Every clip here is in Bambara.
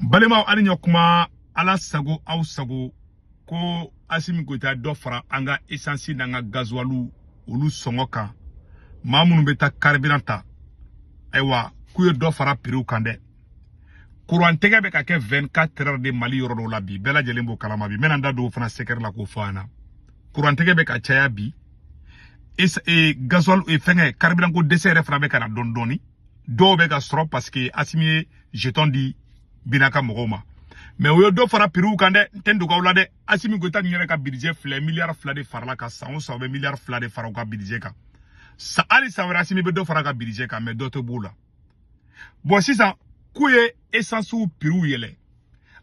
Balimaw, ani ɲɔ kuma. Ala sago, aw sago. Ko Asimi Goyita dɔ fara an ka essence n'an ka gasoil olu sɔngɔ kan. Maa minnu bɛ taa carburant ta, ayiwa, k'u ye dɔ fara prix kan dɛ. Kurantigɛ bɛ ka kɛ 24 heures de Mali yɔrɔ dɔw la bi. Bɛɛ lajɛlen b'o kalama bi. N bɛna n da don o fana secret la k'o fɔ an ɲɛna. Kurantigɛ bɛ ka caya bi. Gasoil, fɛngɛ, carburant ko dɛsɛ yɛrɛ fana bɛ ka na dɔɔni dɔɔni. Dɔw bɛ ka sɔrɔ parce que Asimi ye jeton di Bina ka mɔgɔw ma, mais u ye dɔ fara prix kan dɛ. N tɛ n dogo aw la dɛ. Asimi Goyita nin yɛrɛ ka budget filɛ, miliyari 2 de farala kan. San o san, u bɛ miliyari 2 de fara u ka budget kan. Sa hali san wɛrɛ, Asimi bɛ dɔ fara a ka budget kan, mais dɔ tɛ b'o la. Bon, sisan k'u ye essence prix yɛlɛ.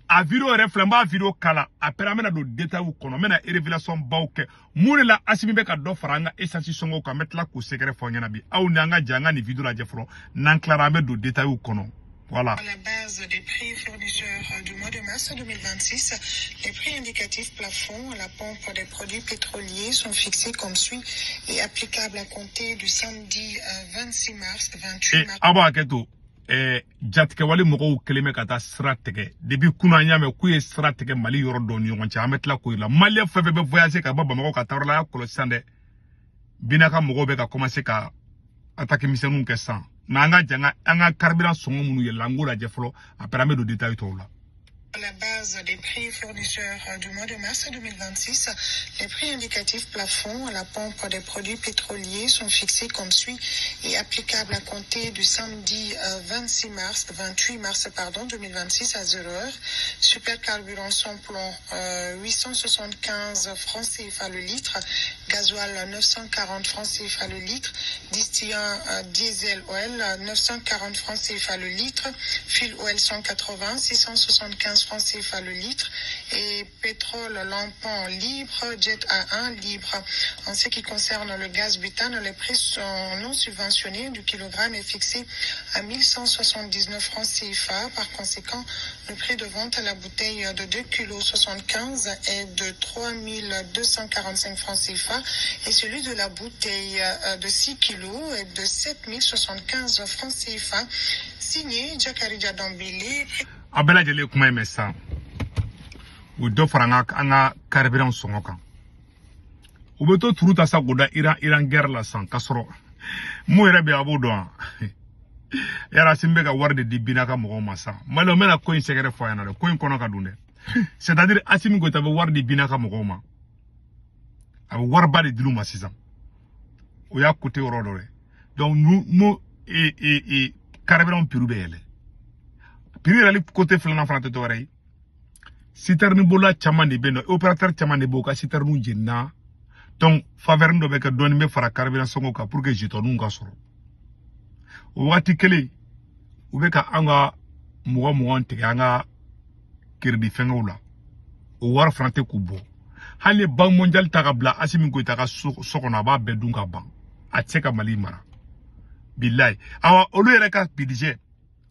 A vidéo yɛrɛ filɛ, n b'a vidéo kala. Après, an bɛna don détail kɔnɔ, n bɛna révélation baw kɛ. Mun de la Asimi bɛ ka dɔ fara an ka essence sɔngɔw kan? N bɛ tila k'o secret fɔ aw ɲɛna bi. Aw ni an ka jɛ an ka nin vidéo lajɛ fɔlɔ. N'an tilara, an bɛ don détail kɔnɔ. Voilà. À la base des prix fournisseurs du mois de mars 2026, les prix indicatifs plafonds à la pompe des produits pétroliers sont fixés comme suit et applicables à compter du samedi 26 mars, 28 mars. Aw b'a hakɛ to. Jatigɛwale mɔgɔw kɛlen bɛ ka taa sira tigɛ depuis kunun. An y'a mɛn k'u ye sira tigɛ Mali yɔrɔ dɔw ni ɲɔgɔn cɛ. An bɛ tila k'o yira. Maliyɛn fɛn fɛn bɛ voyager ka bɔ Bamakɔ ka taa yɔrɔ la, a y'a kɔlɔsi sisan dɛ. Bina ka mɔgɔw bɛ ka commencer ka attaque misɛnninw kɛ sisan. Mais an ka jan an ka carburant sɔngɔ minnu yɛlɛla, an k'o lajɛ fɔlɔ. Après, an bɛ don détail tɔw la. À la base des prix fournisseurs du mois de mars 2026, les prix indicatifs plafonds à la pompe des produits pétroliers sont fixés comme suit et applicables à compter du samedi 26 mars, 28 mars, pardon, 2026 à 0 heure. Supercarburant sans plomb, 875 francs CFA le litre, gasoil 940 francs CFA le litre, distillant diesel oil 940 francs CFA le litre, fuel oil 180 675 francs CFA le litre et pétrole lampant libre, jet A1 libre. En ce qui concerne le gaz butane, les prix sont non subventionnés du kilogramme est fixé à 1179 francs CFA. Par conséquent, le prix de vente à la bouteille de 2 kg 75 est de 3245 francs CFA et celui de la bouteille de 6 kg est de 7075 francs CFA. Signé Djakaridja Dambélé. A bɛɛ lajɛlen ye kuma in mɛn sisan. U ye dɔ fara an ka carburant sɔngɔ kan. U bɛ to turu ta sa k'o da Iran guerre la sisan, k'a sɔrɔ mun yɛrɛ bɛ yen, a b'o dɔn wa? Yala Asimi bɛ ka wari de di Bina ka mɔgɔw ma sisan. Maliyɛnw, n bɛna ko in sɛgɛrɛ fɔ a ɲɛna dɛ. Ko in kɔnɔ ka dun dɛ. C'est à dire, Asimi Goyita bɛ wari di Bina ka mɔgɔw ma. A bɛ wariba de dil'u ma sisan. O y'a côté yɔrɔ dɔ ye. Donc nu e e e carburant prix bɛ yɛlɛ. Prix yɛlɛli côté filanan fana tɛ dɔwɛrɛ ye, citerne bolola caman de bɛ yen nɔ, opérateur caman de bɛ yen, u ka citerne jenina. Donc faveur dɔ bɛ kɛ, dɔɔni bɛ fara carburant sɔngɔ kan pour que jetonw ka sɔrɔ. O waati kelen, u bɛ ka an ka mɔgɔ 20 tigɛ an ka crédit fɛngɛw la. O wari fana tɛ k'u bɔ. Hali ni Banque mondiale ta ka bila Asimi Goyita ka so kɔnɔ, a b'a bɛɛ dun ka ban. A tɛ se ka Mali mara, bilayi. Awa, olu yɛrɛ ka budget,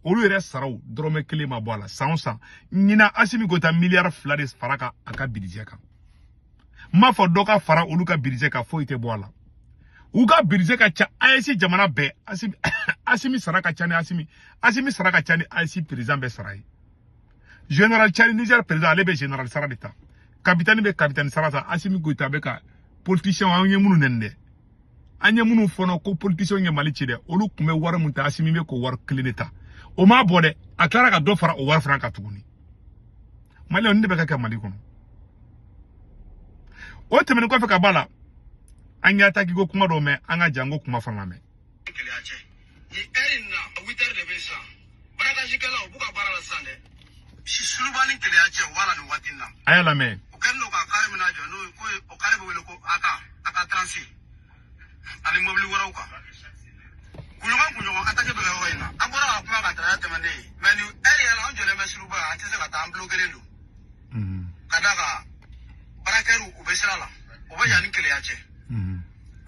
olu yɛrɛ saraw, dɔrɔmɛ kelen ma bɔ a la san o san. Ɲinan, Asimi Goyita miliyari 2 de fara ka a ka budget kan. N m'a fɔ dɔ ka fara olu ka budget kan, foyi tɛ bɔ a la. U ka budget ka ca AES jamana bɛɛ. Asimi sara ka ca ni Asimi sara ka ca ni AES président bɛɛ sara ye. Général Tiani, Niger président, ale bɛ général sara de ta, capitaine bɛ capitaine sara ta. Asimi Goyita bɛ ka politicien, an ye minnu nɛni dɛ, an ye minnu fɔnɔ ko politicien ye Mali ci dɛ, olu tun bɛ wari mun ta, Asimi bɛ k'o wari kelen de ta. O m'a bɔ dɛ, a tilara ka dɔ fara o wari fana kan tuguni. Maliyɛnw, nin de bɛ ka kɛ Mali kɔnɔ. O tɛmɛnen kɔfɛ ka b'a la, an ye attaque ko kuma dɔw mɛn. An ka janko kuma fana mɛn. Keleya cɛ, nin heure in na, 8 heures de bɛ yen sisan. Braquagekɛlaw, u b'u ka baara la sisan dɛ. Suluba ni Keleya cɛ, u b'a la nin waati in na. A y'a lamɛn. U kɛlen don ka car min jɔ, n'o ye ko o car bɛ wele ko AK 36 ani mobili wɛrɛw kan. Kunɲɔgɔn kunɲɔgɔn, attaque bɛ kɛ yɔrɔ in na. An bɔra ka kuma ka taraya tɛmɛnen ye, mais nin heure yɛrɛ la, an jɔlen bɛ Suluba, an tɛ se ka taa, an bloqué don. Ka d'a kan braqueurs, u bɛ sira la, u bɛ yan ni Keleya cɛ.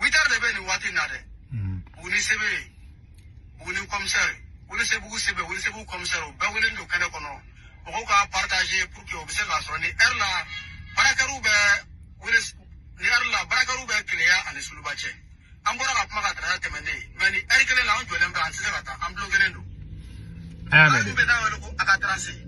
8 heures de bɛ nin waati in na dɛ. Buguni sebe, Buguni commissaire, Welesebugu sebe, Welesebugu commissaire, u bɛɛ welen don kɛnɛ kɔnɔ. Mɔgɔw ka partager pour que u bɛ se k'a sɔrɔ nin heure la. Braqueurs bɛ wele nin heure la, braqueurs bɛ Keleya ani Suluba cɛ. An bɔra ka kuma ka taraya tɛmɛnen ye, mais nin heure kelen la, an jɔlen bɛ, an tɛ se ka taa, an bloqué don. A y'a mɛn An dɛ. bɛ taa wele ko AK 36.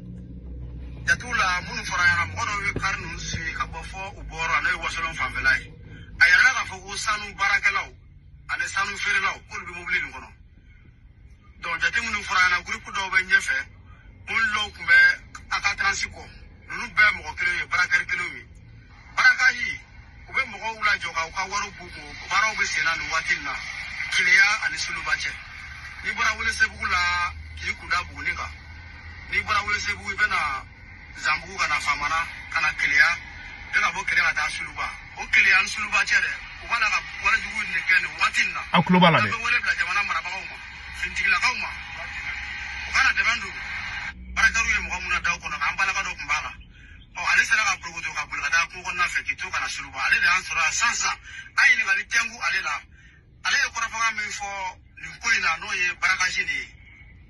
Jatiw la minnu fɔra ɲɛna, mɔgɔ dɔw ye kari ninnu suit ka bɔ fɔ u bɔyɔrɔ, n'o ye Wasolon fanfɛla ye. A yɛrɛ k'a fɔ ko sanu baarakɛlaw ani sanu feerelaw, k'olu bɛ mobili nin kɔnɔ. Donc jate minnu fɔra ɲɛna, groupe dɔw bɛ ɲɛfɛ, minnu dɔw tun bɛ a ka transi kɔ, ninnu bɛɛ mɔgɔ kelen ye, baarakɛri kelenw ye. Braquage, u bɛ mɔgɔw lajɔ ka u ka wariw b'u kun. Baaraw bɛ sen na nin waati in na, Keleya ani Suluba cɛ. N'i bɔra Welesebugu la k'i kun da Buguni kan, n'i bɔra Welesebugu, i bɛ na Zanbugu, ka na Famana, ka na Keleya, i ka bɔ Keleya ka taa Suluba. O Keleya ni Suluba cɛ dɛ, u b'a la ka wari jugu de kɛ nin waati in na. Aw tulo b'a la An dɛ. bɛ wele bila jamana marabagaw ma, finitigilakaw ma, u kana dɛmɛ don baarakɛriw ye. Mɔgɔ minnu da u kɔnɔ, k'an balaka dɔ tun b'a la. Ɔ, ale sera ka porokoto ka boli ka taa kungo kɔnɔna fɛ k'i to ka na Suluba. Ale de y'an sɔrɔ yan sisan sisan. An ɲininkali tɛnku ale la, ale ye kɔrɔfɔkan min fɔ nin ko in na, n'o ye braquage de ye,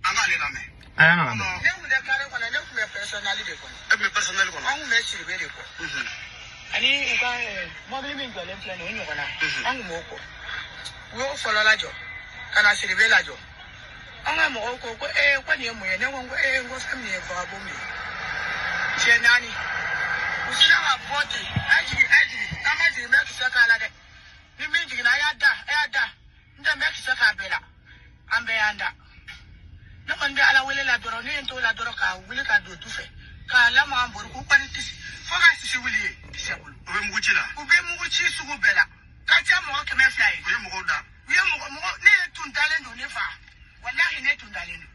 an k'ale lamɛn. A y'an ka lamɛn. Ne tun tɛ carré kɔnɔ, ne tun bɛ personnel de kɔnɔ. E tun bɛ personnel kɔnɔ? An tun bɛ Siribe de kɔ. Ani u ka mɔbili min jɔlen filɛ nin ye, o ɲɔgɔnna, an tun b'o kɔ. U y'o fɔlɔ lajɔ ka na Siribe lajɔ. An ka mɔgɔw ko ko ee, ko nin ye mun ye? Ne ko n ko ee, n ko fɛn min ye vagabond de ye. Cɛ naani, u sinna ka bɔ ten: a ye jigin, a ye jigin, an ma jigin, n bɛ kisɛ k'a la dɛ. Ni min jiginna, a y'a da, a y'a da, n tɛ n bɛ kisɛ k'a bɛɛ la. An bɛɛ y'an da. Ne kɔni bɛ Ala wele la dɔrɔn, ne ye n t'o la dɔrɔn ka wuli ka don du fɛ k'a lamaga n bolo k'u kɔni tɛ fo ka sisi wuli ye kisɛ bolo. U bɛ mugu ci la? U bɛ mugu ci sugu bɛɛ la ka ca mɔgɔ 200 ye. U ye mɔgɔw da? U ye mɔgɔ mɔgɔ, ne ye tun dalen don, ne fa, walahi, ne tun dalen don.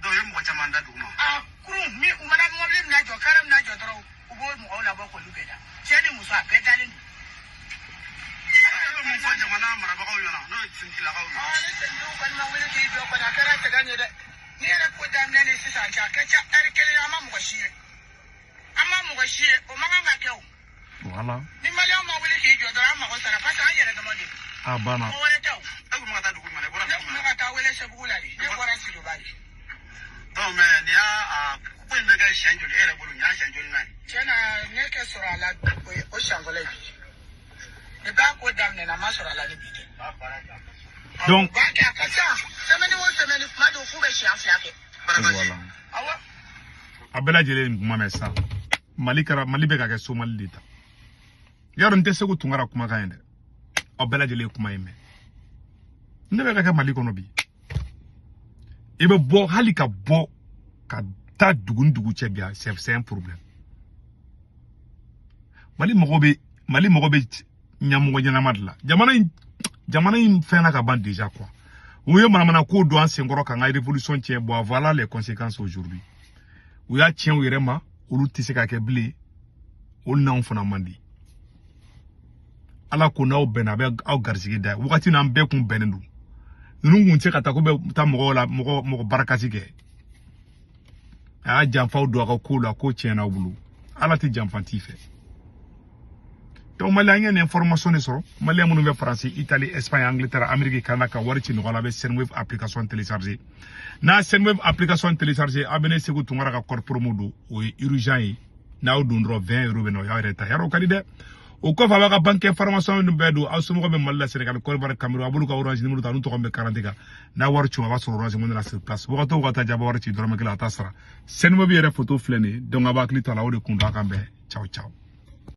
Donc u ye mɔgɔ caman da dugu ma? A kurun min, u mana mɔbili min jɔ, carré min jɔ dɔrɔn, u b'o mɔgɔw labɔ k'olu bɛɛ da, cɛ ni muso, a bɛɛ dalen don. E bɛ mun fɔ jamana marabagaw ɲɛna, n'o ye finitigilakaw ye? Aa, ne sendenw kɔni ma wuli k'i jɔ kɔni, a kɛra sɛgɛn ye dɛ. Ni yɛrɛ ko daminɛ ni sisan cɛ, a ka ca ɛri kelen ye, an ma mɔgɔ si ye, an ma mɔgɔ si ye. O man kan ka kɛ o. Voilà. Ni maliyɛnw ma wuli k'i jɔ dɔrɔn, an mago sara, parce que an yɛrɛ dama de. A banna. Mɔgɔ wɛrɛ tɛ o. E tun bɛ ka taa dugu jumɛn na? I bɔra Ne dugu tun bɛ jumɛn ka taa Welesebugu la de, ne bɔra Siriba de. Donc mais nin y'a a ko in bɛ kɛ siɲɛ joli e yɛrɛ bolo? Nin y'a siɲɛ joli na ye? Tiɲɛ na, ne kɛ sɔrɔ a la, o ye o siɲɛ fɔlɔ ye bi ye. Depuis a ko daminɛna, n ma sɔrɔ a la ni bi tɛ. Donc U b'a kɛ, a ka ca semaine o semaine, kuma dɔw f'u bɛ siɲɛ 2 kɛ. Braquage. Voilà. Awɔ. A bɛɛ lajɛlen nin kuma mɛn sa. Mali kɛra, Mali bɛ ka kɛ Somali de ta. Yarɔ, n tɛ Segu Tunkara kumakan ye dɛ. Aw bɛɛ lajɛlen ye kuma in mɛn. Ne bɛ ka kɛ Mali kɔnɔ bi, i bɛ bɔ, hali ka bɔ ka taa dugu ni dugu cɛ bi, c'est un problème. Mali mɔgɔ bɛ, Mali mɔgɔ bɛ ɲɛmɔgɔ ɲɛnama de la. Jamana in fɛnna ka ban déjà quoi. U ye manamana ko don an senkɔrɔ k'an ka révolution tiɲɛ. Bon, voilà les conséquences aujourd'hui. U y'a tiɲɛ u yɛrɛ ma, olu tɛ se ka kɛ bilen, olu n'anw fana man di. Ala ko n'aw bɛnna, a bɛ aw garisɛgɛ da ye. Wagati n'an bɛɛ kun bɛnnen don, ninnu kun tɛ se ka taa ko bɛ taa mɔgɔw la, mɔgɔ mɔgɔ barakasi kɛ. A y'a janfaw don a ka ko la, ko tiɲɛna aw bolo. Ala tɛ janfa t'i fɛ. Donc Mali, an ye nin information de sɔrɔ. Maliyɛn minnu bɛ Faransi, Italie, Espagne, Angleterre, Amérique, Canada, ka wari ci nɔgɔya la, a bɛ Sendwave application télécharger. N'a Sendwave application télécharger, a bɛ ne Segu Tunkara ka code promo don, o ye urgent ye. N'aw don dɔrɔn, 20 euros bɛ na, o y'aw yɛrɛ ta. Yarɔ, o ka di dɛ. O kɔfɛ, a b'a ka banque information ninnu bɛɛ don. Aw somɔgɔw bɛ Mali la, Sénégal, Côte d'Ivoire, Cameroun, a b'olu ka Orange numéro ta, n'u tɔgɔ bɛ carte kan. N'a wari ci, a b'a sɔrɔ Orange Money la sur place. Wagati o wagati, a b'a wari ci dɔrɔmɛ kelen, a t'a sara. Sendwave yɛrɛ photo filɛ nin ye. Donc a b'a hakili to a la, o de kun don. A kan bɛn, ciao ciao.